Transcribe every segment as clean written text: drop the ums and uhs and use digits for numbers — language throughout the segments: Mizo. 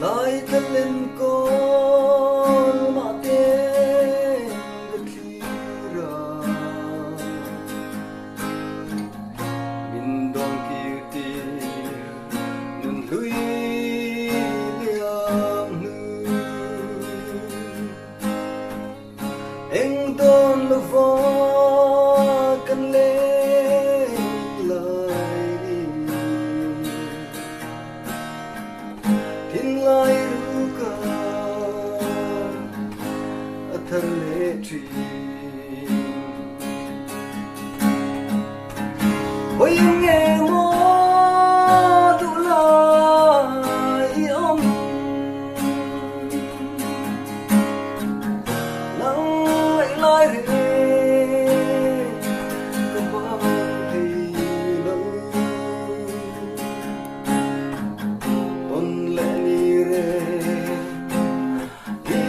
Tlai tla enkawl mah ten ka thlir a, min dawn kir tir nun hlui liam hnu. Eng dawn lova kan leng lai ni. Thinlai ruka a thar leh thin. Hawi nge maw duh lai i awm? Nang ngaih lai reng ka bang thei lo. Tawn leh ni reng i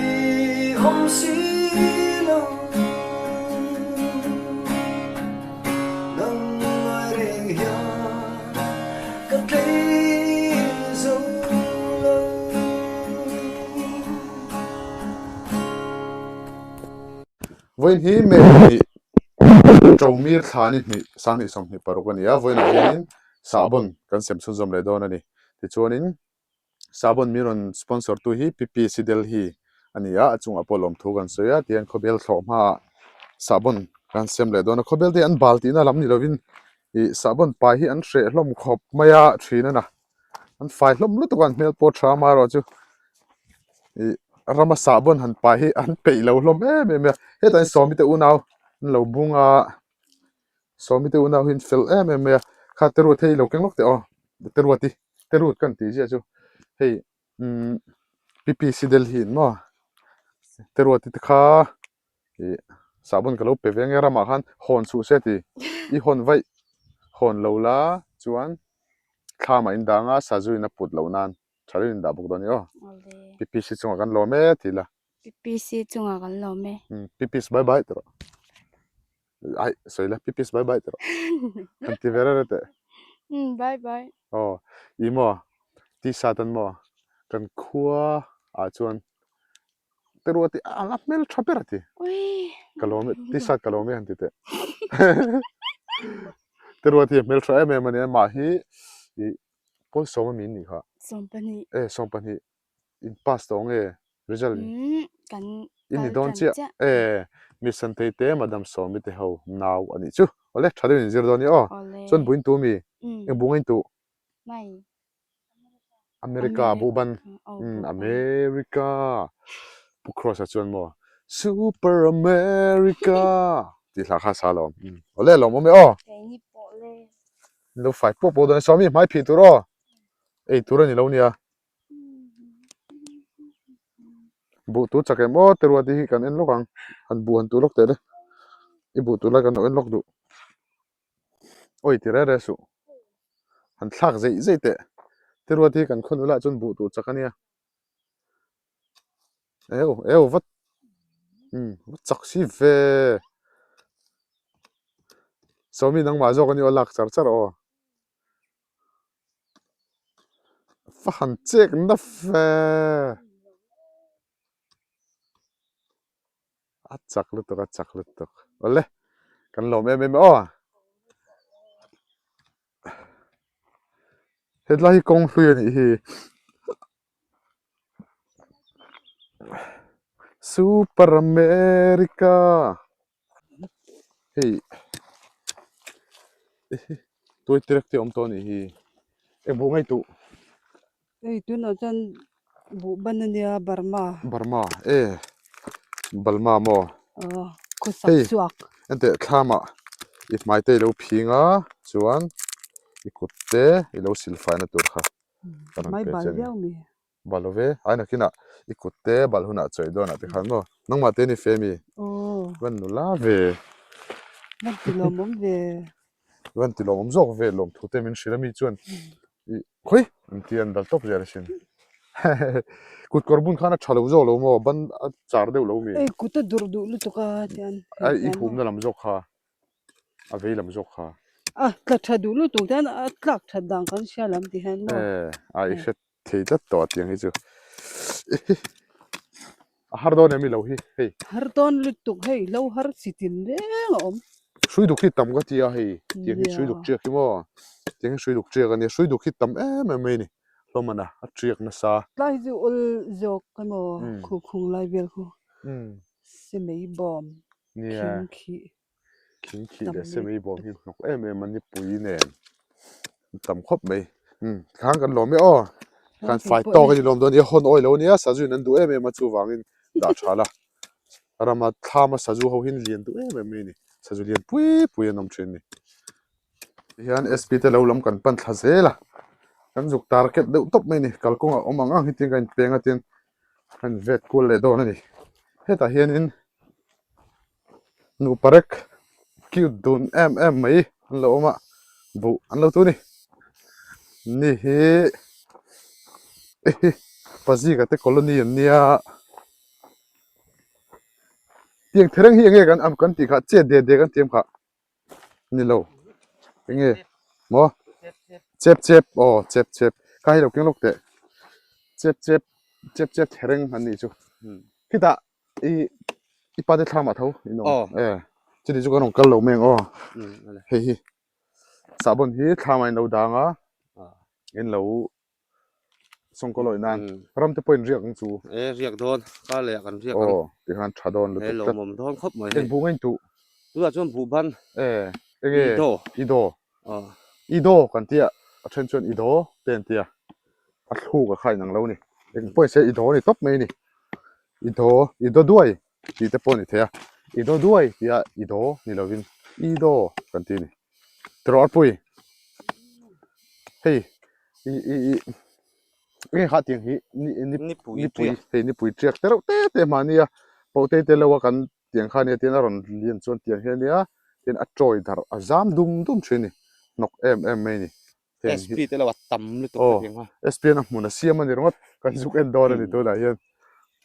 awm si lo. Nang ngai reng hian ka tlei zo lo. Vawiin hi May hnih Ṭomir thla ni hnih 20 26 a ni a, vawiinah hianin sahbawn kan sem chhunzawm leh dawn a ni. Tichuanin sahbawn min rawn sponsor tu hi PPC Delhi a ni a, a chungah pawh lawmthu kan sawi a, tihian khawbel thlawh hmaah sahbawn kan sem leh dawn a, khawbel te hi an bal tihna lam ni lovin ih sahbawn pai hi an hreh hlawm khawp mai a thin a na. An fai hlawm lutuk a an hmel pawh tha amaherawhchu ih rama sahbawn han pai hi an peih lo hlawm em em a hetah hian sawmi te unau an lo bung a sawmi te unau hi an fel em em mai a kha te ruat hei lo keng lawk teh aw te ruat i te ruat ka han tih ziah chu hei umm P P C Delhi in maw te ruat te kha ih sahbawn ka lo pe ve ang e ramah khan hawn chhuh se ti i hawn vaih hawn lo la chuan thlamah in dang a sazu in a put loh nan tha deuhin in dah bawk dawn a ni aw P P C chungah kan lawm e ti ila P P C chungah kan lawm e P P C bye bye ti rawh ai sawi la P P C bye bye ti rawh han ti ve reuh reuh teh bye bye aw i maw tisa tan maw kan khua ah chuan Te ruat hi a la hmel tha ber a ti. Ka lawm e, t-shirt ka lawm e han ti teh. Te ruat hi a hmel tha em em a nia, mah hi ih pawl sawm a mi in nih kha. 20. E 20 in pass tawh nge result in. Umm kan In ni dawn chiah. E Miss Santei te Madam Sawmi te ho nau a nih chu. Awle tha deuhin in zir dawn i aw. Chuan buin tu mi? Eng bu ngain tuh? Mai. America buhban America Pu Cross a chuan maw Super America tih hla kha a sa alawm awle lawmawm e aw lo fai pawh pawh dawn e Sawmi hmai phih tur aw ei tur a ni lo nia buh tur chak em aw te ruat hi kan en lawk ang han buh han tuh lawk teh le i buh tur lai kan lo en lawk duh. Awi ti reng reng suh. Han thlak zeih zeih teh. Te ruat hi kan khaw nula chuan buh tur chak a nia. Eu eu vat umm vat chak si ve. Sawmi nangmah zawk a ni aw lak char char aw. Va han chek na ve. A chak lutuk a chak lutuk awle kan lawm em em e aw hetlai hi kawng hlui a nih hi super america hei tuai tirek te a awm tawh a nih hi eng buh ngaihtuah. Hei tunah chuan buh ban a nia Burma. Burma e Balma maw? Aw khawsak chhuak. Hei enteh thlamah i hmai te i lo phing a chuan i kut te i lo sil faina tur kha ka rawn pe che a ni. Bal lo ve ai nakinah i kut te bal hunah chawi dawnah te khan maw nangmah te ni fe mi? Aw. Van nula ve. Van ti lawmawm ve. Van ti lawmawm zawk ve lawmthu te min hrilh a mi chuan i khawi an ti an dal tawp zel asin kut kawr bun khan a tha lo zawk lo maw ban a char deuh lo mi Ei kut a durh duh lutuk a tian a i humna lam zawk kha a vei lam zawk kha a tla tha duh lutuk tian a tlak that dan kan hria lam ti hian maw e a i hre thei tlat tawh a tiang hi chu. A har dawn em i lo hi hei. Har dawn lutuk hei lo har chi tin reng a awm. Hrui duk hi tam ka ti a hei tiang hi hrui duk tiak hi maw tiang hi hrui duk tiak a nia hrui duk hi tam em em mai a ni hlawm a na a tiak nasa. Tlai hi chu awl zawk emaw khu khung lai vel khu semei bawm khing khih. Khing khih leh semei bawm hi hnawk em em a nipui nen a tam khawp mai umm tikhan kan lawm e aw tikhan fai tawk a ni lawm dawn a nia hawn awi lo a nia sazu in an duh em em a chuvangin dah tha la rama thlama sazu ho hian lian duh em em mai a ni sazu lian pui pui an awm thin a ni tihian sp te lo lam kan pan thla zel a kan zuk target deuh tawp mai a ni kalkawngah awm ang ang hi tin ka inpeng a tin ka invet kual leh dawn a ni hetah hianin. Nupa rek cute dun em em mai an lo awm a buh an lo tu ni ni hi pazika te colony an nia tiang thereng hi enge kan am kan tih kha chet det det kan ti em kha ni lo enge maw chep chep aw chep chep kha hi lo keng lawk teh chep chep chep chep thereng an nih chu khitah. I i pa te thlam ah tho in awm e chuti chu kan rawn kal lo mai ang aw hei hi sahbawn hi thlam ah in lo dang a in lo sawngkaw lawih nan ram te pawh in riak ang chu e riak dawn kar leh ah kan riak ang aw tikhan tha dawn lutuk tlat lawmawm dawn khawp mai eng buh nge in tuh tunah chuan buh ban e enge i do i do i do kan tia a then chuan i do te an tia a thluk a kha inang lo a ni eng pawh se i do a ni tawp mai a ni. I daw i daw duai tih te pawh a ni thei a i daw duai tih a i daw ni lovin i daw kan ti a ni tiraw arpui hei i i i enge kha tiang hi ni ni nipui hei nipui tiak te reuh te te mahnia pawh te te lo a kan tiang kha ania tin a rawn lian chuan tiang hi ania tin a chawi darh a zam dum dum thin a ni hnawk em em mai a ni. heng hi SP te lo a tam lutuk aw ka ti ang a. SP an a hmun a siam a ni ringawt kan zuk en dawn a ni tunah hian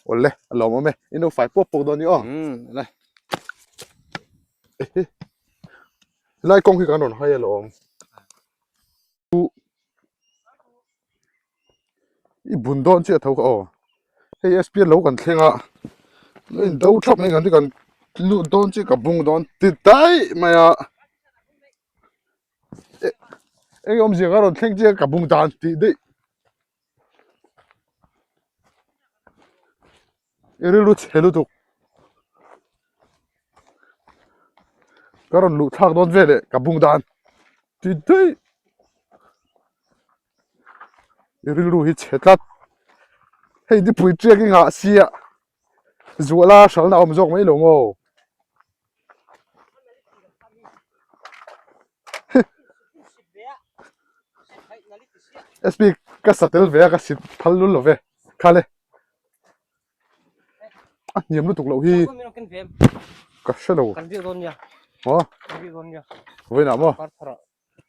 awle a lawmawm e in lo fai puak puak dawn ni aw Umm le. Ehe helai kawng hi kan rawn hai alawm i bun dawn chiah tho kha aw hei SP an lo kan thleng a lo in do thlap mai kan ti kan lut dawn chiah ka bung dawn ti daih mai a. Eng awmzia ka rawn thleng chiang ka bung dan tih daih i rilru chhe lutuk ka rawn luh thlak dawn vel eh ka bung dan tih daih i rilru hi chhe tlat hei nipui tiak i nghah sia Zuala hralna a awm zawk mai lo maw? SP ka sa tel ve a ka sit phal lul lo ve khale a hniam lutuk loh hi ka hre lo maw vawiinah maw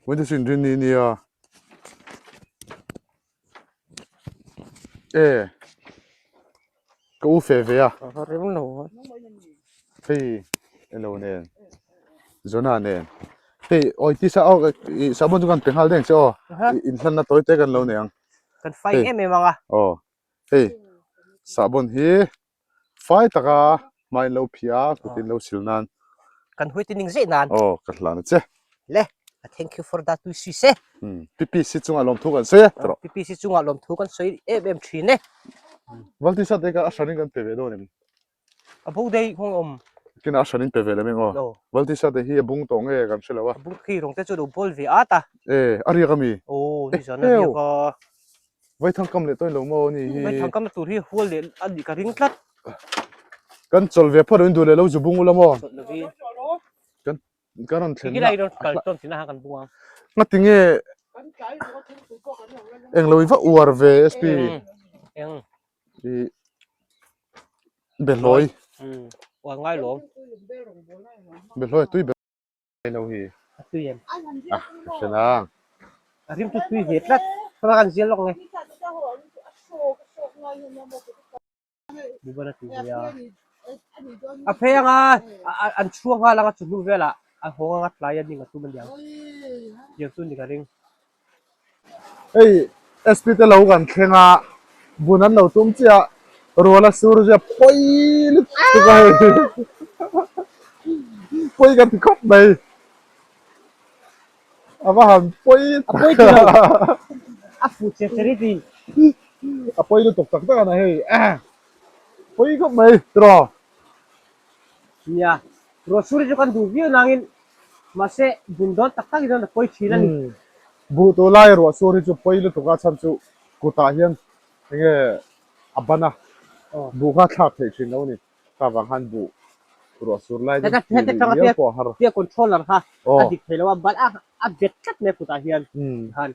vawiin te chu inrin ni nia e ka u fe ve a hei elo nen Jonah nen hei awi tisa aw ih sahbawn chu kan pe nghal deng che aw inhlanna tawi te kan lo nei ang kan fai em em ang a aw hei sahbawn hi Fai taka hma in lo phih a, kut in lo sil nan. Kan huai tining zeh nan. Aw, ka hlan a che. Le, a thank you for that tui sui se. Hmm, PPC chungah lawmthu kan sawi e, tawrh. PPC chungah lawmthu kan sawi em em thin e. Valti sat eka a hran in kan pe ve dawn em? A bo dei nghawng awm. Kina a hran in pe ve lem eng aw. Lo. Valti sat e hi a bung tawh nge kan hre lo a. A bung khi rawng te chu lo bawl ve at a. E, a riak ami? Aw, ni zan a riak a. Vaithang kam leh tawhin lo maw ni hi. Vaithang kam na tur hi hual leh a nih ka ring tlat. Kan chawlh ve phawt lo in duh leh lo zu bung ula maw. Chawlh lovi. Kan kan rawn thlen na. Tikilai rawn kal tawn thlen a kan bung ang. Ngati nge eng lo i va uar ve SP. Eng. I behlawi. Uar ngai lawm. Behlawi tui be. lo hi a tui em a ka hre nang a rim chu tui ve tlat thlalak an zial lawk nge Buban a ti ve a a phei anga an chhuang nghal anga chu hnu velah a hawng anga tlai a ning a tum aniang tiang chu ni ka ring. Hei SP te lo kan thleng a bun an lo tum chiah a. Ruala sur zia pawi lutuk a hei. Pawi ka ti khawp mai. A va han pawi A pawi ti lo. A fuh che che ri ti. A pawi lutuk tak tak a na hei. Pawi khawp mai tiraw. Nia, ruah sur hi chu kan duh viau nangin mahse bun dawn tak tak hi chuan a pawi thin a ni. Buh tur lai ruah sur hi chu pawi lutuk a chhan chu kutah hian enge a ban a, buh kha thlak theih thin lo a ni. Kha vang khan buh ruah sur lai chu tih luih miau pawh a har. Hetia controller kha a dik thei lo a, ban a bet tlat mai a kutah hian khan.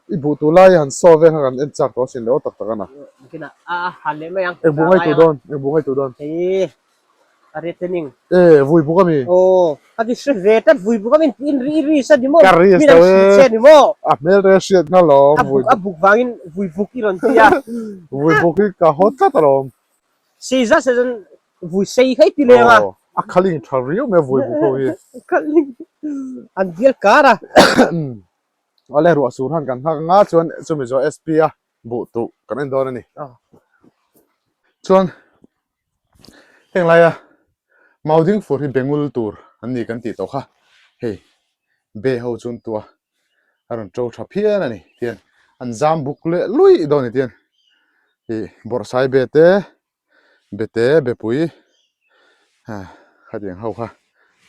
I buh tur lai han saw vel kha kan en chak tawh asin le aw tak tak a na. Nakinah a han leh mai ang. Eng buh ngaih tur dawn, eng buh ngaih tur dawn. Hei a retening. E vui buk ami. Aw a ti hre ve tlat vui buk ami in ri i ris a ni maw? Ka ris lo e. Che ni maw? A hmel re hriat nghal lawm. A buk a buk vangin vui buk i rawn ti a. Vui buk hi ka haw tlat alawm. Sei zat se chuan vui sei kha i ti leng a. Aw a khaling tha riau mai a vui buk ho hi. Khaling an bial kar a. Awle ruah sur han kan nghak anga chuan chumi zawh SP a buh tuh kan en dawn a ni. Chuan heng laia mau ding fur hi bengul tur an ni kan tih tawh kha hei be ho chu an tua a rawn to tha phian a ni tian an zam buk leh luih dawn a ni tian ih bawrhsai be te bete bepui ah khatiang ho kha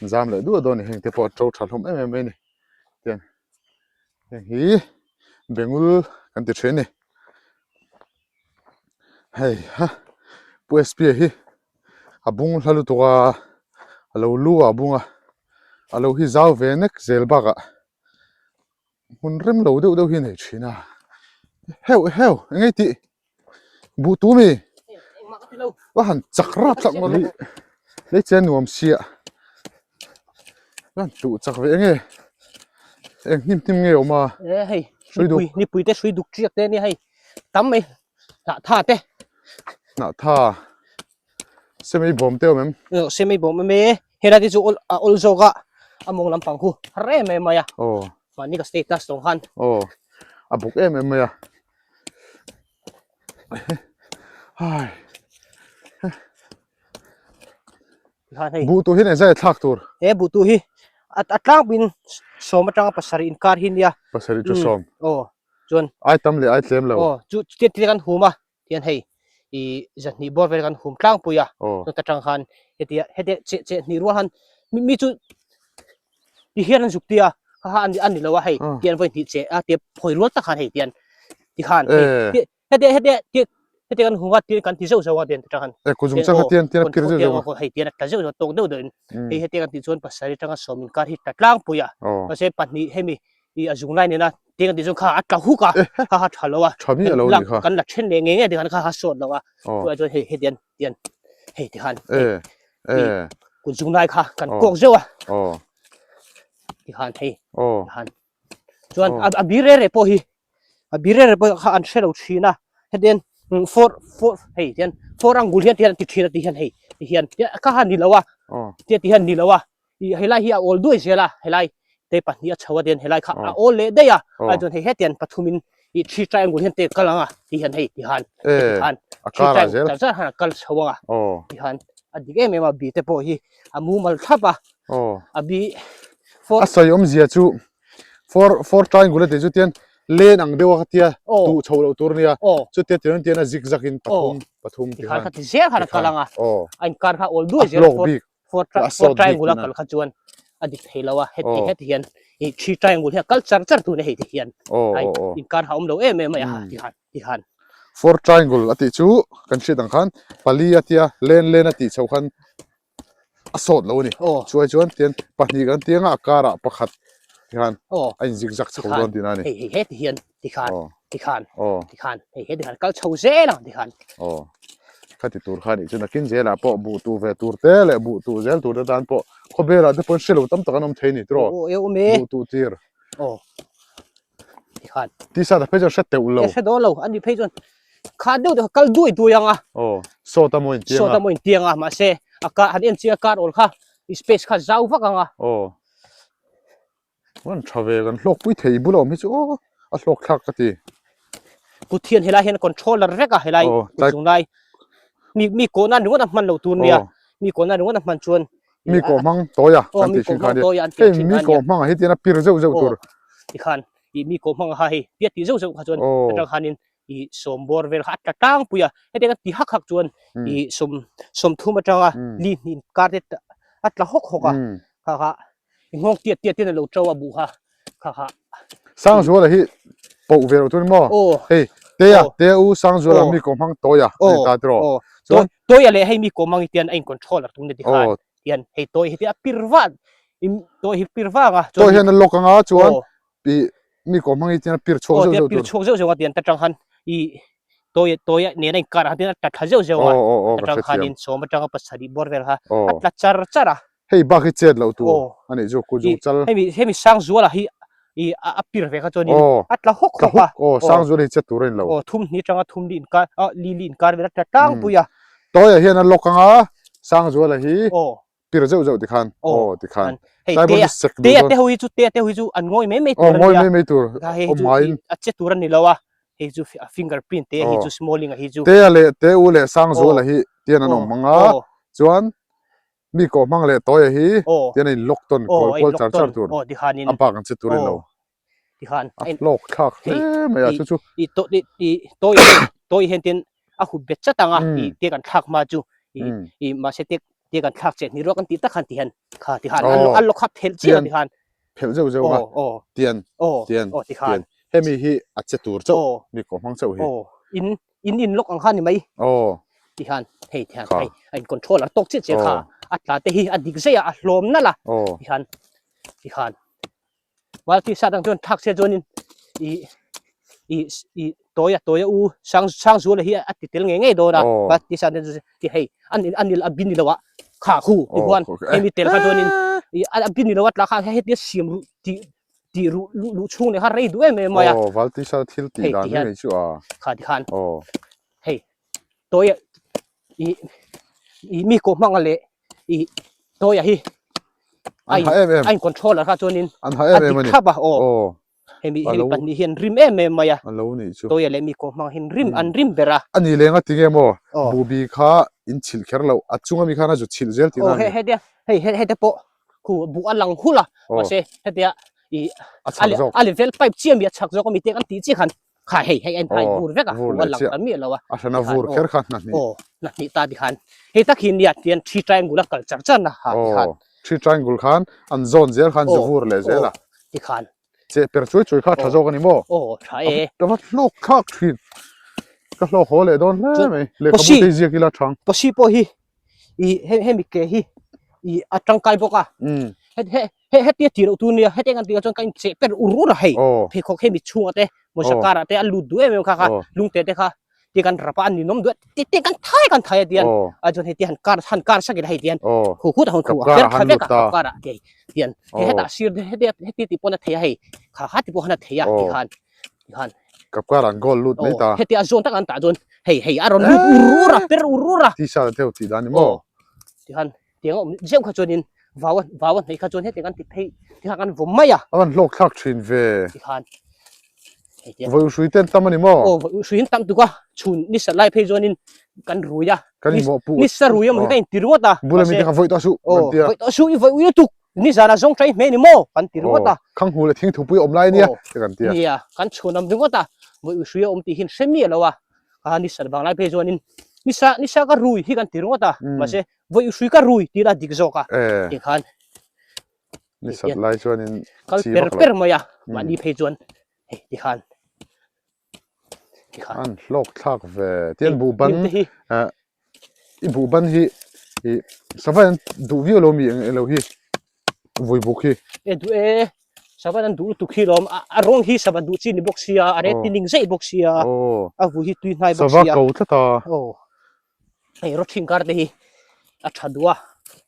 an zam leh duah dawn a ni heng te pawh a to tha hlawm em em mai a ni tian heng hi bengul kan ti thin a ni hei ha pu sp a hi a bung hla lutuk a a lo lu a bung a a lo hi zau ve nek zel bakah hmun rem lo deuh deuh hi a nei thin a heuh heuh eng nge tih buh tu mi va han chak rap tak maw lei lei che nuam sia va han tuh chak ve eng nge eng hnim hnim nge awm a e hei nipui nipui te hrui duk chiak te ania hei tam mai hnah tha te hnah tha semei bawm te awm em semei bawm em e helai te chu a awl zawk a a mawng lampang khu har em em mai a aw mahni ka status tawng khan aw a buk em em mai a hai buh tu hi eng zai thlak tur he buh tu hi a tlangpin sawm atanga pasarih inkar hi nia pasarih chu sawm aw chuan ai tam leh ai tlem lo aw chu tian tian kan hum a tian hei i zahnih bawr vel kan hum tlangpui a chuan ta tang khan hetia hetia che che hnih rual han mi mi chu ti hian an zuk tia kha kha a ni lo a hei tian vawi hnih che a tia phawi rual tak khan hei tian ti khan hei hetia hetia ti hetia kan hum a tian kan ti zeuh zeuh a tian ta tang khan e kuzung chang kha tian tian a pir zeuh zeuh a hei tian a tla zeuh zeuh tawk deuh deuh in hei hetia kan tih chuan pasarih atanga sawm inkar hi tla tlangpui a mahse pahnih hemi i a zung lai nena tiang kan tih chuan kha a tla huk a kha kha tha lo a tha miah lo a ni kha kan la then leh ngei ngei tikhan kha kha sawt lo a chuai chuan hei hetian tian hei tikhan e e kut zung lai kha kan kawk zeuh a tikhan hei tikhan chuan a bir re re pawh hi a bir re re pawh kha an hre lo thin a hetian for for hei tian for angul hian tihian an ti thin a ti hian hei ti hian kha kha ni lo a tian ti hian ni lo a Ih helai hi a awl duai zel a, helai te pahnih a chho a tian helai kha a awl leh daih a, a chuan hei hetian pathumin ih thi triangle hian te kal ang a ti hian hei ti han heti khan thi triangle zar zar khan a kal chho ang a ti khan a dik em em a bi te pawh hi a mumal thlap a a bi four a sawi awmzia chu four four triangle a tih chu tian len ang deuh a khatia tuh chho loh tur a nia chutia tiang tian a zig zag in pathum pathum ti khan kha ti zel khan a kal ang a a inkar kha awl duai zel a four four four triangle a kal kha chuan a dik thei lo a heti heti hian i three triangle hi a kal char char tun a hei ti hian ai inkar kha awm lo em em mai a ti khan ti khan four triangle a tih chu kan hriat ang khan pali a tia len len a tih chho khan a sawt lo a ni chuai chuan tian pahnih kan tiang a a karah pakhat hian a in zig zag chho dawn tihna a ni hei hei heti hian ti khan ti khan ti khan hei heti khan kal chho zel ang ti khan aw khati tur kha nih chu nakin zelah pawh buh tuh ve tur te leh buh tuh zel tur te tan pawh khawvelah te pawn hrelo tam tak an awm thei ni tiraw aw e awm e buh tuh tir aw ti khan tisa ta phei chuan hre teuh lo e hre dawn lo ani phei chuan kha deuh deuh kal duai duai ang a aw sawta maw in tiang a sawta maw in tiang a mahse a ka han en chiang a kar awl kha space kha zau vak ang a aw An tha ve kan hlawk pui thei bula awm hi chu aw a hlawk thlak ka ti. kut hian helai hian controller vek a helai kut chung lai mi mi kawh nan ringawt a hman loh tur nia mi kawh nan ringawt a hman chuan mi kawh hmang tawi a kan tih thin kha nia hei mi kawh hmang ah hi tian a pir zeuh zeuh tur tikhan i mi kawh hmang a ha hei piat tih zeuh zeuh kha chuan atang khanin i sawm bawr vel kha a tla tlangpui a hetiang a ti hak hak chuan i sawm sawmthum atanga li hnih kar te a tla hawk hawk a kha kha i nghawng tiat tiat in a lo to a buh kha kha kha Sangzuala hi poh ve loh tur maw hei Tea Tea u Sangzuala mi kawm hmang Tawia a ni ta tiraw chuan Tawia leh hei mi kawm hmang hi tian a in control a tum ni tikhan tian hei Tawi hi tian a pir vang Tawi hi pir vang a Tawi hian a lock anga chuan i mi kawm hmang hi tian a pir chhuak zeuh zeuh tur pir chhuak zeuh zeuh a tian ta tang khan i Tawi Tawia nena in kar ah tian a tla thla zeuh zeuh a ta tang khan in sawm atanga pasarih bawr vel kha a tla char char a Hei bak hi chet loh tur a nih chu kut zung chal. Hemi hemi Sangzuala hi i a pir ve kha chuanin a tla hawk hawk a. Aw Sangzuala hi chet tur a ni lo. Aw thum hnih atanga thum li inkar a li li inkar vel a tla tlangpui a. Tawia hian a lock anga Sangzuala hi pir zeuh zeuh tikhan aw tikhan. Hei Tea Tea te ho hi chu Tea te ho hi chu an ngawi mai mai tur a nia. Aw ngawi mai mai tur awm hmain. A che tur a ni lo a. Hei chu finger print te hi chu smalling a hi chu. Tea leh Te u leh Sangzuala hi tian an awm anga chuan Mi kawh hmang leh tawia hi tian a in lock tawn kual kual char char tur a bak ang che tur in lo a hlawk thlak hle mai a chu chu. I tawi tawi hian tin a hup bet chat anga i te kan thlak hma chu i mahse te te kan thlak che ni ruak an tih tak khan ti hian kha ti khan an lo khap phelh chiah ti khan phelh zeuh zeuh a tian tian tian hemi hi a che tur chauh mi kawh hmang chauh hi in in in lock ang kha ni mai aw ti khan hei ti khan hei a in control a tawk chiah chiah kha a tla te hi a dik zai a a hlawm nalh a aw ti khan ti khan wal ti sa dang chuan thak se chuan in i i i tawia tawia u sang sang zuala hi a ti tel ngei ngei dawn a aw ti sa te ti hei an an nil a bin ni lo a kha khu ti huan hei mi tel kha chuan in i a bin ni lo a tla kha hei tia siam ru ti tih ruh luh luh chhung leh kha rei duh em em mai a. Aw Valtisa thil tih Hei dan ti mai hian mai chu a. Kha ti khan. Aw. Hei Tawia i i mi kawh hmanga leh i Tawia hi An ha em em. A in controller kha chuanin An ha em em a ni. A dik thlap a aw. Aw. Hemi A hemi lo pahnih hi an rim em em mai a. A lo nih chu. Tawia leh mi kawh hmang hi rim an rim ber a. A ni leng a ti nge maw? Aw. Bubi kha in chhilh kher loh a chunga mi khan a zu chhilh zel tihna Aw a ni. he hetia hei he hete pawh khu buh a lang hul a mahse hetia i A chhak zawk. a level pipe chiah mi a chhak zawk ami te kan tih chiah khan kha hei hei a in vur vek a buh a lang ta miah lo a A hrana vur kher kha hna hnih. Aw hna hnih ta tikhan hei tak hi nia tian thi triangle a kal char char na ha tikhan. Aw thi triangle khan an zawn zel khan zu vur leh zel a. Tikhan. Cheh per chuai chuai kha tha zawk a ni maw? Aw tha e. Ka va hlawk thlak thin. Ka hlawk haw leh dawn hle mai. Lehkhabu te hi ziak ila thang. Pawsi pawh hi i he hemi ke hi i a tangkai bawk a he he he hetia tih loh tur nia hetiang an tih ah chuan ka incheh per ur ur a hei pheikhawk hemi chhungah te mawisa karah te a lut duh em em kha kha lungte te kha ti kan rap a an ninawm duh a ti ti kan thai kan thai a tian a chuan hei ti han kar han kar sak ila hei tian khu khut a hun khu a per thla vek a kap karah te tian he hetah sir hetia heti tih pawn a thei a hei kha kha ti pawh khan a thei a ti khan ti khan Kap karah an goal lut mai ta. Heti a zawn tak an tah chuan hei hei a rawn lut ur ur a per ur ur a. T-shirt a theu tih dan ni maw? Ti khan tiang a awm zeuh kha chuanin vau a vau a hnaih kha chuan hetiang an ti phei ti khan an vawm mai a. A rawn hlawk thlak thin ve. Ti khan hei tiang. Vawi hrui te an tam a ni maw? Aw vawi hrui an tam tuk a chhun ni sat lai phei chuanin kan rui a. Kan inmawhpuh. Ni sa rui emaw hi ka inti ringawt a. Bula mi te kha vawi tawh suh kan ti a. Aw vawi tawh suh i vawi ui lutuk. Ni zana zawng ṭai hmeh ni maw? Kan ti ringawt a. Aw, khang hmu leh thing thupui awm lai nia te kan ti a. Nia, kan chhun awm ringawt a, vawi hrui a awm tih hian hre miah lo a, a ni sat vang lai phei chuanin nisa nisa ka rui hi kan ti ringawt a, mahse vawi hrui ka rui tih la dik zawk a, tih khan Ni sat lai chuanin kal per per mai a, mahni phei chuan hei ti khan ti khan. An hlawk thlak ve, tian buhban I buhban hi i sava an duh viau lo mi eng eng lo hi vui buk hi. E duh e sava an duh lutuk hi lawm a rawng hi sava duh chi ni bawk sia a ret tining zeih bawk sia a vui hi tui hnai bawk sia. Sava ko tlat a. Aw hei rawthing kar te hi a tha duh a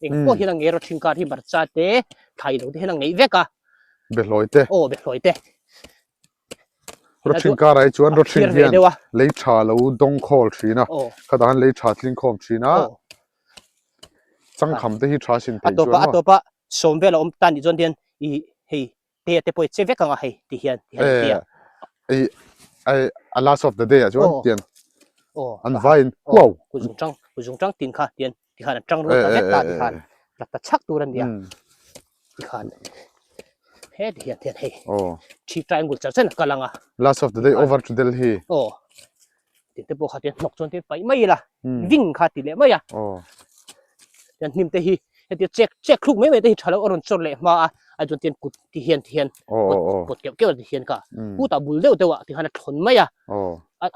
eng pawh hian a ngei rawthing kar hi hmarcha te thlai lo te hian a ngeih vek a. Behlawi te. Aw behlawi te. Rawthing karah hi chuan rawthing hian lei tha lo dawng khawl thin a, khatah khan lei tha tling khawm thin a, changkham te hi tha sin theih chuan maw. A tawpa sawm vel a awm tan nih chuan hian i hei te te pawh i che vek ang a hei ti hian ti hian a ti a. E i. Ai a last of the day ah chuan tian an vaiin huau. Kuzung tang kuzung tang tin kha tian tikhan an tang rual ta vek ta tikhan la ta chhak tur ania tikhan he ti hian tian hei thi triangle char chen a kal anga. Last of the day over to Delhi. Aw tin te pawh kha tian hnawk chuan tin paih mai ila ving kha ti leh mai a tian hnim te hi hetia chek chek thluk mai mai te hi tha lo a rawn chawr leh hma a a chuan tian kut ti hian ti hian pawt pawt keuh keuh ti hian ka kutah bul deuh deuh ah ti khan a thawn mai a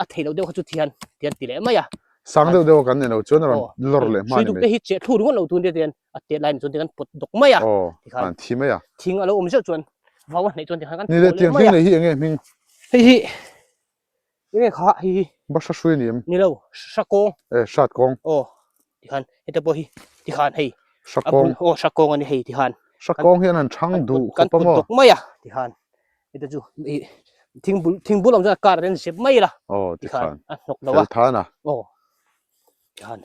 a thei loh deuh kha chu ti hian ti hian ti leh mai a sang deuh deuh a kan nei lo chuan a rawn lawr leh hma ni mai te hi cheh thluk ringawt lo tun te tian a tet lai ni chuan ti khan pawt dawk mai a ti khan thi mai a thing a lo awm zeuh chuan vau a hnaih chuan ti khan kan ni le tiang hming nei hi enge hming hei hi Enge kha hi hi. Ba hra hrui ni em? Ni lo, hra kawng. E, hrat kawng. Aw, tikhan heta pawh hi tikhan hei. Hra kawng. Aw, hra kawng a ni hei tikhan. Hra kawng hian an chhang duh khawp a maw? Kan put dawk mai a tikhan. Heta chu i thingbul thingbul awm chuan a kar an zep mai la. Aw, tikhan. A hnawk lo a. Fel than a. Aw, tikhan.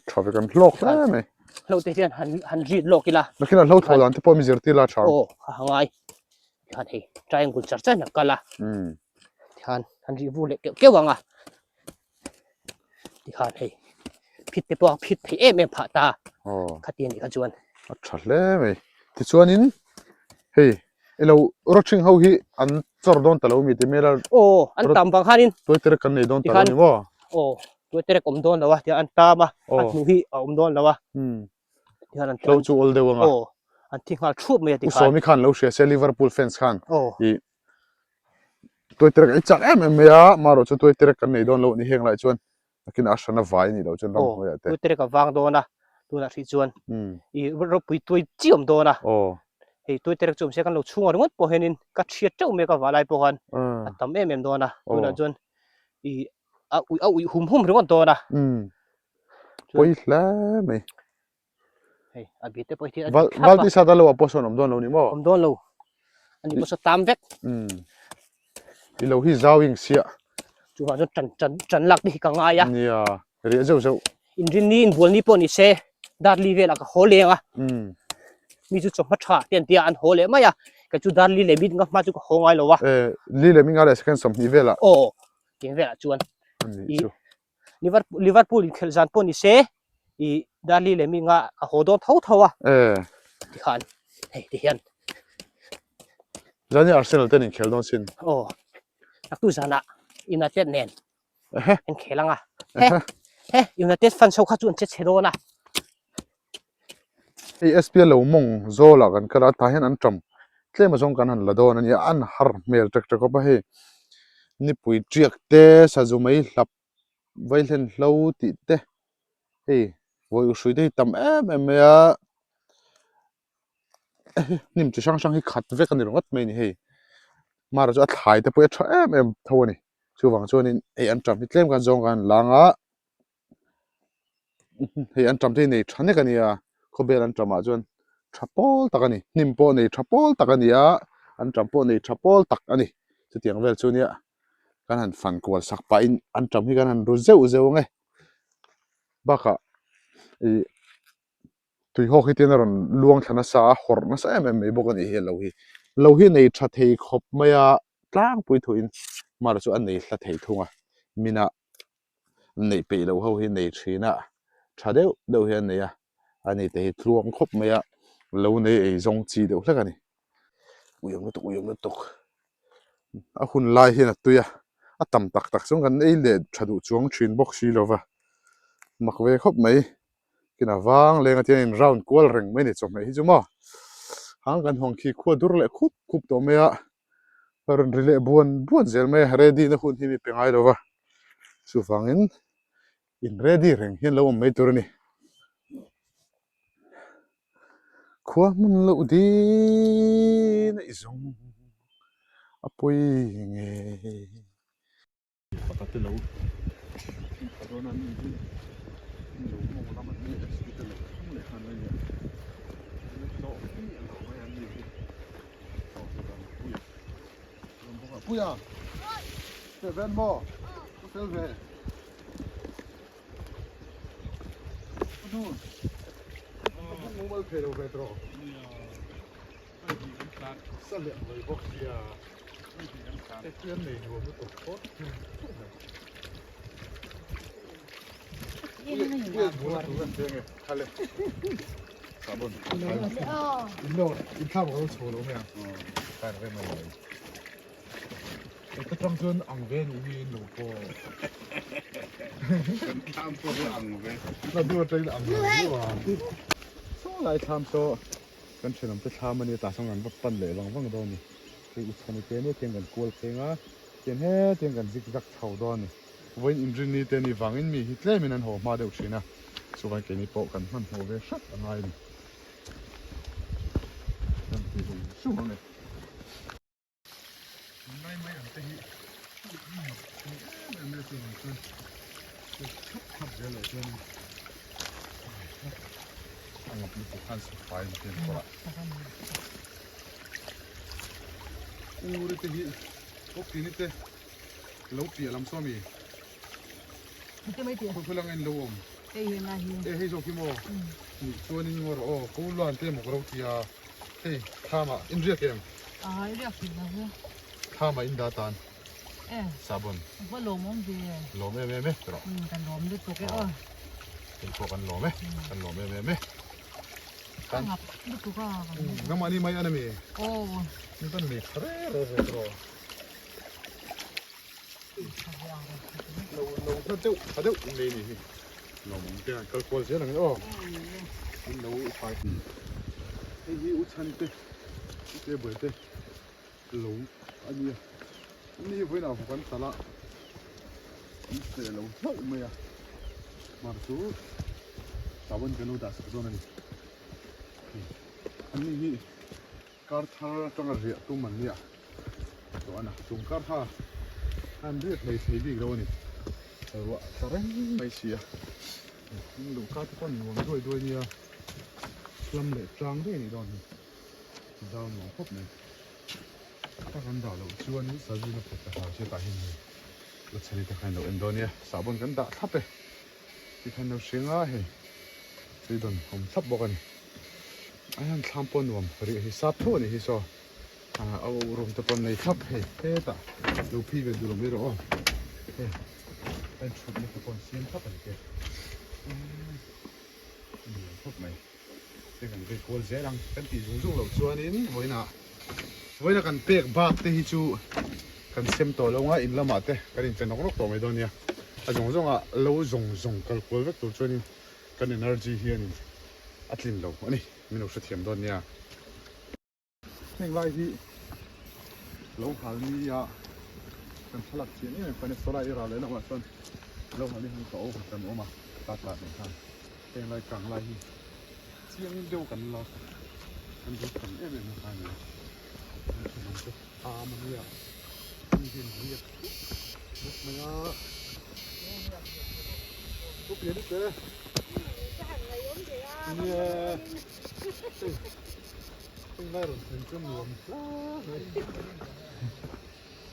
Tha ve kan hlawk hle mai. Hlo te hian han han rit lawk ila. Nakin a hlo thaw dan te pawh mi zirtir la tha. Aw, a hangai. Tikhan hei triangle char char in a kal a. Tikhan an rih vur leh keuh keuh ang a. Tikhan hei phit te pawh a phit theih em em phah ta. Khati anih kha chuan. A tha hle mai. Tichuanin hei ilo rawthing ho hi an chawr dawn ta lo mi ti hmel a. Aw an tam vang khanin. Tuaiterek kan nei dawn ta lo ni maw? Aw tuaiterek awm dawn lo a tiang an tam a. A hnu hi a awm dawn lo a. Tihian an Hlo chu awl deuh anga. Aw an thi nghal thup mai a ti khan. U Sawmi khan lo hria se Liverpool fans khan i Tuaiterek ei chak em em mai a, marawh chu Tuaiterek kan nei dawn lo ni heng lai chuan nakin a hrana vai a nih loh chuan ramhnuaiah te. Aw Tuaiterek a vang dawn a tunah hrih chuan i ropui tuai chi awm dawn a. Aw. Hei Tuaiterek chu awm se kan lo chhungah ringawt pawh hianin ka thiat teuh mai ka vah lai pawh khan a tam em em dawn a tunah chuan i a uih a uih hum hum ringawt dawn a. Pawi hle mai. Hei a bit te pawh hi a dik thlap a. Valti sat a lo a pawh sawn awm dawn lo ni maw? Awm dawn lo. Ani pawh saw tam vek. I lo hi zau ing siah. Chuvang chuan tan tan tan lak te hi ka ngai a. Nia, riah zeuh zeuh. Inrinni inbual ni pawh ni se Darli velah ka haw leng a. Mi chu chawhma tha te an tia an haw leh mai a. Kei chu Darli leh Mit nga hma chu ka haw ngai lo a. E, li leh mi nga leh second 20 velah. Aw, tiang velah chuan. Ani chu. Liverpool Liverpool inkhelh zan pawh ni se ih Darli leh mi nga a haw dawn tho tho a Eh. tikhan hei ti hian Zan hi Arsenal ten inkhel dawn sin. Aw naktu zanah United nen Ehe. an khel anga he he United fans ho kha chu an che chhe dawn a. Hei SPL lo mawng zawlah kan kal a tah hian an tam tlem azawng kan han la dawn a nia an har hmel ṭek ṭek khawp a hei nipui ṭiak te sazu mai hlap vaihlen hlo tih te hei vawi uhrui te hi tam em em mai a hnim chi hrang hrang hi khat vek a ni ringawt mai a ni hei mara chu a thlai te pawh hi a tha em em tho a ni chuvang chuanin hei an tam hi tlem kan zawng kan lang a. Hei an ṭam te hi nei ṭha nek a nia khawbel an ṭamah chuan ṭha pawl tak a ni hnim pawh nei ṭha pawl tak a ni a an ṭam pawh nei ṭha pawl tak a ni chutiang vel chu nia kan han fan kual sak pahin an ṭam hi kan han ru zeuh zeuh ang e bakah ih Tuihawk hi tian a rawn luang thla nasa a, hawrh nasa em em mai bawk a nih hi a lo hi. Lo hi nei tha thei khawp mai a, tlangpui thuin mar chu a nei hla thei thung a, mina neih peih loh ho hi nei thin a, tha deuh deuh hi a nei a, a ni te hi tluang khawp mai a, lo nei ei zawng chi deuh hlek a ni. Uiawm lutuk uiawm lutuk a hun lai hian a tui a, a tam tak tak chuan kan ei leh tha duh chuang thin bawk si lo va, mak ve khawp mai. Kina vang leng a tiang in round kual reng mai a ni chawhmeh hi chu maw hang kan hawng khi khua dur leh khup khup tawh mai a a rawn ri leh buan buan zel mai a ready na hun hi mi pe ngai lo va chuvangin in ready reng hian lo awm mai tur a ni khua hmun loh din a i zawng a pawi ngei. Pakhat te lo a dawn a mi hi lo mawng lam an ni SP te lo thleng leh khan a nia la tlawh miah lo mai an ni hi aw chutah puia rawn bawk a puia che ven maw ka fel ve ka dun ka buk mumal thei lo ve tawh sa leh mai bawk sia. Kan thenawm te thlam a nia tah sawn kan va pan leh vang vang dawn a ni. Hei u chhani te ania tiang kan kual pheng a, tiang hetiang kan zig zag chho dawn a ni. Vawiin inrinni te ni vangin mi hi tlemin an haw hma deuh thin a, chuvangin keini pawh kan hmanhmawh ve hrat a ngai a ni. Kan ti zung zung ang e. Ngai mai ang te hi mak thei em em mai a chuvang chuan thlap thlap zel loh chuan a ngap lutuk khan safai ang te pawh uri te hi kawpini te lo piah lam saw mi khawi lang in lo awm e hei zawk hi maw nih chuanin ngaw rawh aw ko luan te maw ka lo ti a. Hei thlam ah in riak em? Aa i riak thei lo ve. Thlam ah in dah tan. E. Sabon. Va lawm awm ve. Lawm em em e tawh. Um kan lawm lutuk e aw. Hei pawh kan lawm e. Kan lawm em em e. Kan ngap lutuk a. Nangmah ni mai an ami? Aw. In kan nei tha re re ve tawh. Lo lo hla deuh tha deuh in nei ni hi. Lawm awm te an kal kual zel ang e aw. In lo fai. Hei hi u chhan te u te buai te lo a nia. Ni hi vawiinah vawk an talh a an seh lo hlauh mai a. Mar chu tawin kan lo dah sak dawn a ni. An ni hi Kar thar atanga riah tum an nia chuan a chung kar kha an riat hlei thei bik lo a ni. Ruah tla reng mai si a, luh kar te pawh nuam duai duai nia, hlam leh tlang daih a nih dawn hi, zau nuam khawp mai. Ka kan dah loh chuan sazu na put ka hlau sia tah hian hei la chhani te khan lo en dawn nia, sahbawn kan dah thlap e. Tikhan lo hre nga hei tui dawn awm thlap bawk a ni. A hian thlam pawh nuam rih hi sap tho a nih hi saw a room te pawh an nei thlap hei hetah lo phei ve duh lo mai rawh aw hei a inthutna te pawh an siam thlap a ni te a nuam khawp mai. Hei kan vei kual zel ang kan tih zung zung loh chuanin vawiinah vawiina kan pek bak te hi chu kan sem tawh lo ang a in lamah te kan inpe nawk nawk tawh mai dawn nia a zawng zawng ah lo zawng zawng kal kual vek tur chuanin kan energy hianin a tlin lo a ni min lo hrethiam dawn nia. Heng lai hi lo hal ni a kan thlalak chian em em khan saw lai i ral leh lamah chuan lo hal ni han ka awm kan awm a ta tla nen khan heng lai kang lai hi chiang deuh kan la kan duh tam em em kha a ni a kan thenawm te am a nia mi hian riak bawk mai a thu pian te nia hei. Heng lai rawn thlen chuan nuam hle mai.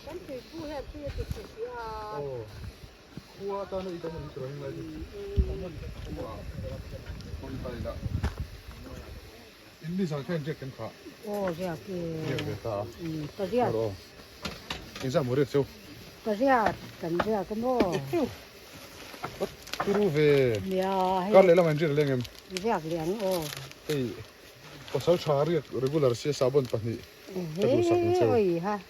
Kan tuipu hian tui a ti chhe si a. Aw, khua atana i dam a ni tawh heng lai chu. Khua hawn ta ila. In ni zan kha in riak em kha? Aw riak e. Riak ve ta a. Ka riak. Aw, engzah maw riak cheu? Ka riak, kan riak a maw? Turu ve. Nia hei. Kar leh lamah in riak leng em? Riak leh ang aw. Hei. Pasal tha riak regular sia sahbawn pahnih ka duhsak ang cheu.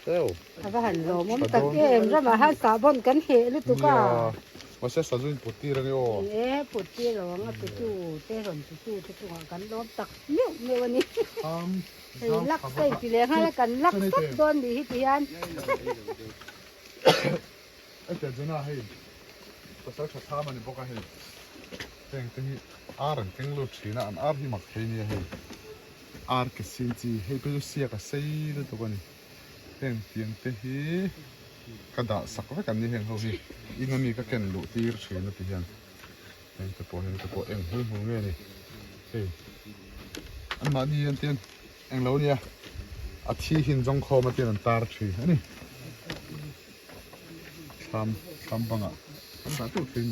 Cheu. A va han lawmawm tak em ramah han sahbawn kan heh lutuk a. Nia mahse sazu in put tir a ni aw. Ni e put tir lo ang a petu te rawn petu te chungah kan lawm tak meuh meuh a ni. Hei lak sawi ti leh nghal a kan lak tawp dawn nih hi ti hian. Hetiang chuna hei pasal tha thlam a ni bawk a hei heng te hi ar an keng lut thin a an ar hi mak thei nia hei ar ke sin chi hei pawh chu siak a sei lutuk a ni heng tiang te hi ka dah sak vek an ni heng ho hi in ami ka ken luh tir thin a ti hian heng te pawh heng te pawh eng hmul hmul nge ni hei anmahni hian tian englo nia a thi hin zawng khawm a tian an tar thin a ni. Thlam thlam bangah an dah teuh thin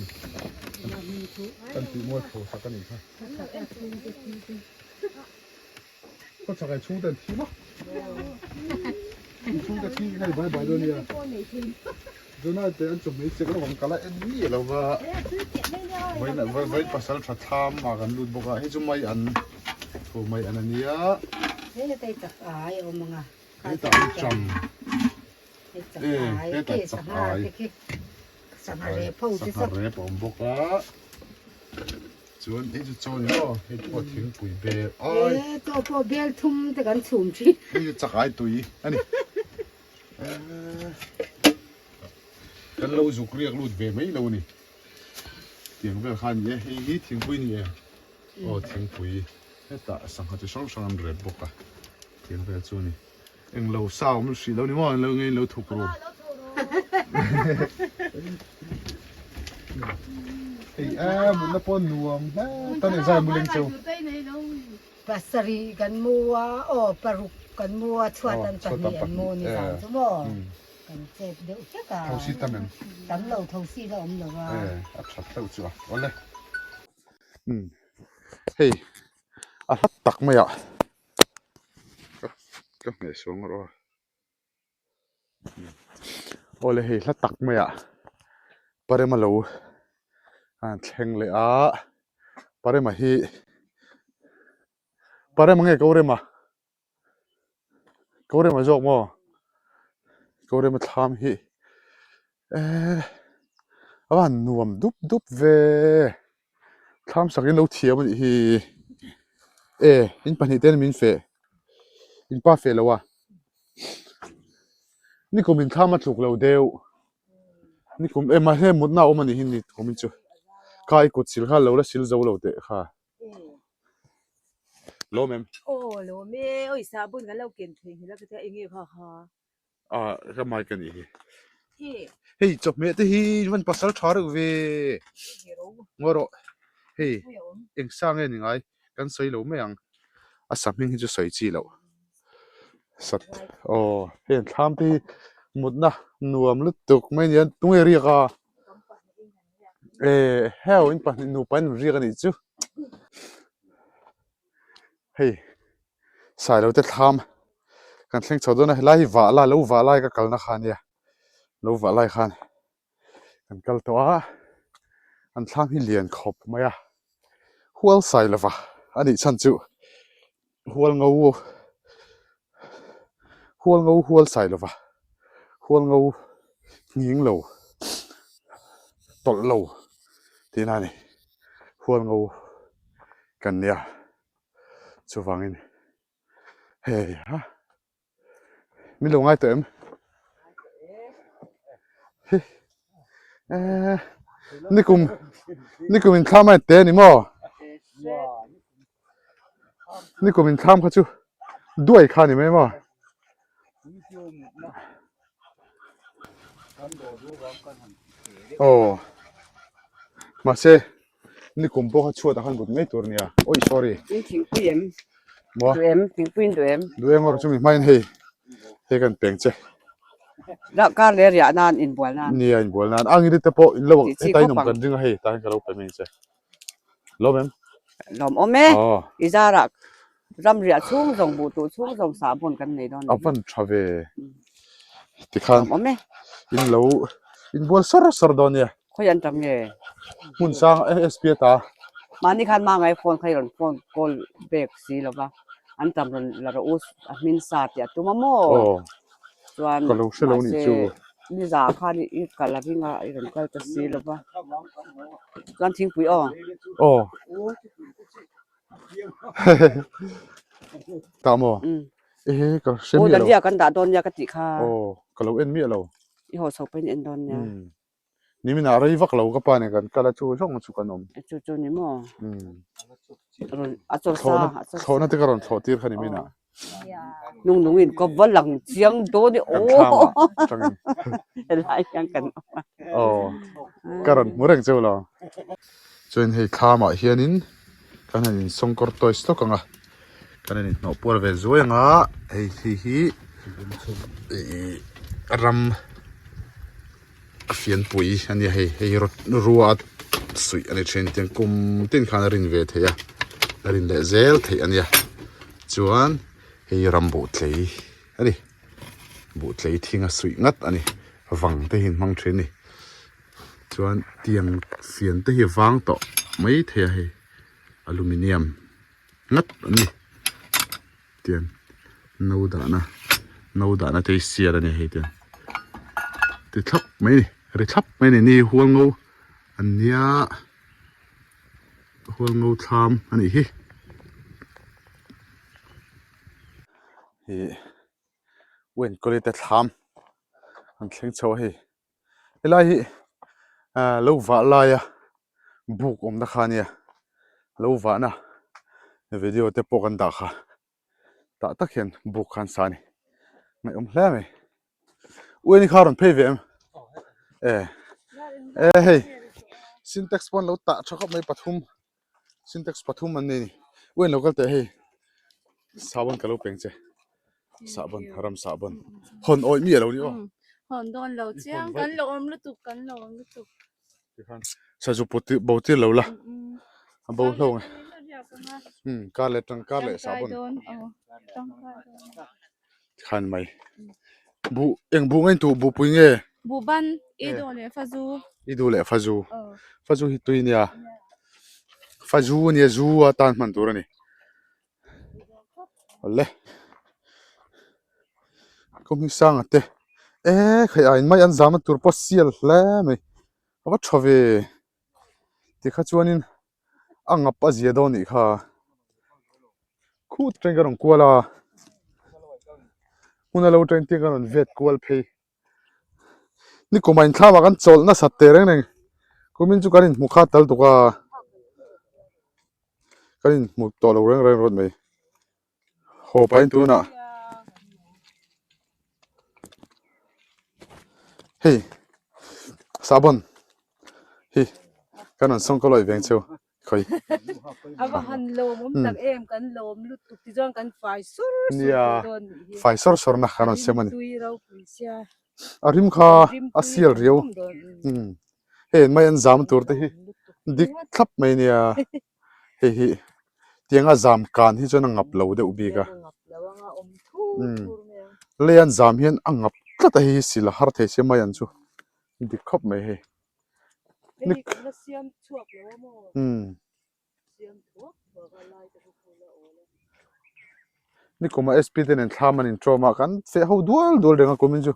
kan tih mual tho sak a nih kha. Khawchhak ai chhung te an thi maw? Inchhung te khi hei bai bai dawn nia. Jonai te an chawhmeh chek lo ang kala en miah lo va. Vawiin vawiin pasal tha thlam ah kan lut bawk a, hei chu mai an thu mai an a nia. Hetah an cham. E hetah chak ai. Sangha rep a awm bawk a. Chuan hei chu chaw ni maw hei pawh thingpui bel ai. E chaw pawh bel thum te kan chhum thin. Hei chu chak ai tui a ni. Kan lo zuk riak lut ve mai lo a ni. Tiang vel kha a ni e hei hi thingpui a ni em? Aw thingpui hetah sangha chi hrang hrang an rep bawk a tiang vel chu a ni. Englo sa awm hrih lo ni maw englo nge inlo thuk ru. Hei a mutna pawh nuam hle tan engzai mu leng cheu. Pasarih kan mu a aw paruk kan mu a chhuat an pahnih an mu ni zan chu maw kan chep deuh hlek a. Thosi tam em? Tam lo thosi la awm lo a. E a that hlauh chu a awle. Hei a hlat tak mai ah. Ka hmeh suang rawh a awle hei hla tak mai ah parema lo a thleng leh a parema hi parema nge korema korema zawk maw korema thlam hi eee a van nuam dup dup ve thlam sak in lo thiam a nih hi e in pahnih te min feh in pa feh lo a nikum in thlam a tluk lo deuh nikum e mahse mutna a awm a nih hi nikum in chu kha i kut sil kha lo la sil zo lo teh kha lawm em aw lawm e awi sahbawn kan lo ken thei nghilh a ka tia enge kha kha. Ah ka mic a nih hi. Hei chawhmeh te hi van pasal tha reuh ve. Ngawi rawh. Hei eng sa nge ni ngai kan sawi lo mai ang. A sa hming hi chu sawi chi loh. Sat aw hei an thlam te hi mutna nuam lutuk mai nia tunge riak a. E heo in pahnih nupa in riak a nih chu. Hei Sailo te thlam kan thleng chho dawn a helai hi vah lai lo vah lai ka kalna kha ania lo vah lai khan kan kal tawh a an thlam hi lian khawp mai a hual sai lova a nih chhan chu hual ngo hual ngo hual sai lova hual ngo nghing lo tawlh lo tihna a ni hual ngo kan nia. Chuvangin hei ha min lo ngai tawh em? Hi eh nikum nikum in thlam a te ni maw? Nikum in thlam kha chu duai kha ni mai maw? Aw mahse Nikum pawh kha chhuat ah khan but mai tur nia. Oi sorry. In thingpui em? Maw? Duh em? Thingpui in duh em? Duh em ngawr chumi hmain hei hei kan peng che. Dah kar leh riah nan inbual nan. Nia inbual nan. Ang iri te pawh in lo heta in awm kan ring a hei tah hian ka lo pe mai che. Lawm em? Lawm awm e. I zarah ram riah chhung zawng buh tuh chhung zawng sahbawn kan nei dawn. A van tha ve. Tikhan Lawm awm e. in lo inbual sar sar dawn nia. Khawi an tam nge? Hmun sang ASP ata. Mahni khan mangai phone kha i rawn phone call back si lo va, an tam rawn la rawh u a hmin sa tih a tum a maw? Aw. Chuan Ka lo hre lo nih chu. mahse niza khan i kal a ring a i rawn kal ta si lo va. Chuan thingpui aw. Aw. Tah maw? Ehe ka hre miah lo. Aw Dalia kan dah dawn nia ka tih kha. Aw ka lo en miah lo. I haw chho pawhin en dawn nia. Niminah rei vak lo ka pa nen kan kal a chu zawng chu kan awm. Chu chu ni maw? A chaw sa a chaw sa. Thlawhna te ka rawn thlawh tir kha niminah. Nung nung in ka va lang chiang dawn i Kan thlam ah atangin. Helai hian kan awm a. Aw ka rawn hmu reng cheu lo. Chuan hei thlam ah hianin kan han in sawngkawr toys tawk ang a. Kan han inhnawh puar ve zuai ang a hei khi hi ih ram a fianpui a nia hei hei hi rua suih a ni thin tiang kum tin khan a rin ve theih a a rin leh zel theih a nia chuan hei rambuh tlei a ni. Buhtlei thing a suih ngat a ni. Vang te hi an hmang thin a ni. Chuan tiang fian te hi a vang tawh mai thei a hei aluminium ngat an ni. Tiang no dahna no dahna te hi sial a ni hei tiang ti thlap mai a ni ri thlap mai a ni ni hual ngo an nia hual ngo thlam a nih hi. Ih Uenkawli te thlam an thleng chho a hei helai hi ah lo vah laia buk awmna kha ania lo vahna video te pawh kan dah kha tah tak hian buk kha an sa a ni ngaihawm hle mai Ueni kha a rawn phei ve em e e hei sintex pawh an lo tah tha khawp mai pathum Sintex pathum an nei a ni. Uain lo kal teh hei sahbawn ka lo peng che. Sahbawn ram sahbawn. Hawn awih mi a lo ni aw. Hawn dawn lo chiang kan lo awm lutuk kan lo awm lutuk. Tikhan sazu put bo tir lo la. A bo hlo nge. Um kar leh tang kar leh sahbawn. Khan mai. Buh eng buh nge tuh buhpui nge? Buhban i duh leh fazu. I duh leh fazu. Fazu hi tui nia. Fazu ania zu a tan hman tur a ni. Awle. Kawng hi sanga te. E khai a in mai an zam na tur pawh sial hle mai. A va tha ve. Tikha chuanin a ngap a zia dawn nih kha khut atangin ka rawn kual a hmun a lo atangin te ka rawn vet kual phei ni kum ah inthlam ah kan chawlh nasat teh reng reng kumin chu kan inhmu khat tal tuk a kan inhmu tawh lo reng reng rawt mai haw pahin tunah hei sahbawn hi kan rawn sawng ka lawih veng cheu khawi A va han lawm awm tak em kan lawm lutuk ti chuan kan fai sur sur nia tawh dawn nih hi fai sawr sawr na kan rawn sem a ni tui ropui sia a rim kha rim a tui sial riau kum dawn umm hei mai an zam tur te hi dik thlap mai nia hei hi tianga zam kan hi chuan a ngap lo deuh bik a umm lei an zam hian a ngap tlat a hei hi sil a har thei sia mai an chu dik khawp mai hei nik umm nikuma sp te nen thlam an intawm a kan feh ho dual dual reng a kumin chu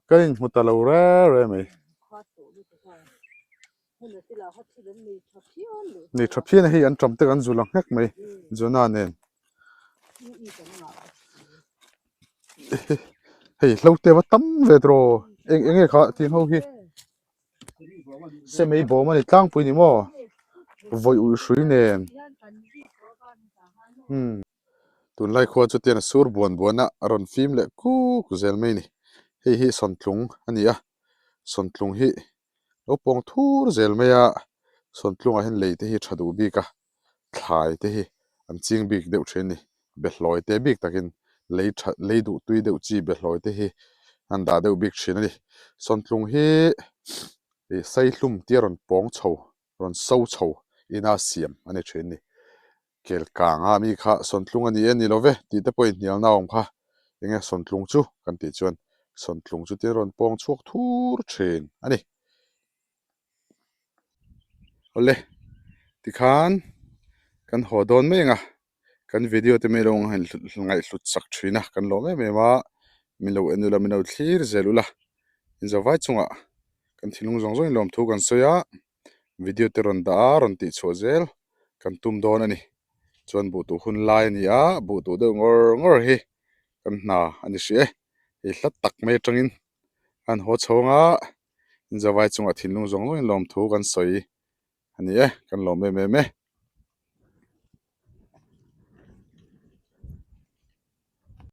kan inhmu ta lo reng reng mai. Nei tha phian a hei an tam te kan zul ang nghek mai Jonah nen hei hlo te va tam ve tawh eng eng nge kha tih ho hi semei bawm a ni tlangpui ni maw vawi ui hrui nen umm tunlai khua chu tian a sur buan buan a a rawn fim leh kuk zel mai a ni hei hi sawntlung a ni a sawntlung hi. Lo pawng thur zel mai a, sawntlungah hian lei te hi tha duh bik a, thlai te hi an ching bik deuh thin a ni. Behlawi te bik takin lei tha lei duh tui deuh chi behlawi te hi an dah deuh bik thin a ni. Sawntlung hi ih saihlum tia rawn pawng chho rawn so chho ina siam a ni thin a ni. Kel kanga mi kha sawntlung a ni e ni lo ve tih te pawhin hnialna a awm kha. Enge sawntlung chu kan tih chuan sawntlung chu tin rawn pawng chhuak thur thin a ni. Awle tikhan kan haw dawn mai ang a, kan video te mai lo ngaihhlut sak thin a, kan lawm em em a, min lo en ula min lo thlir zel ula, inzavai chungah kan thinlung zawng zawngin lawmthu kan sawi a. video te rawn dah a rawn tih chhuah zel kan tum dawn a ni chuan buh tuh hun lai a ni a buh tuh deuh ngawr ngawr hi kan hna a ni hrih e hei hla tak mai atangin an haw chho anga inzavai chungah thinlung zawng zawngin lawmthu kan sawi a ni e kan lawm em em e.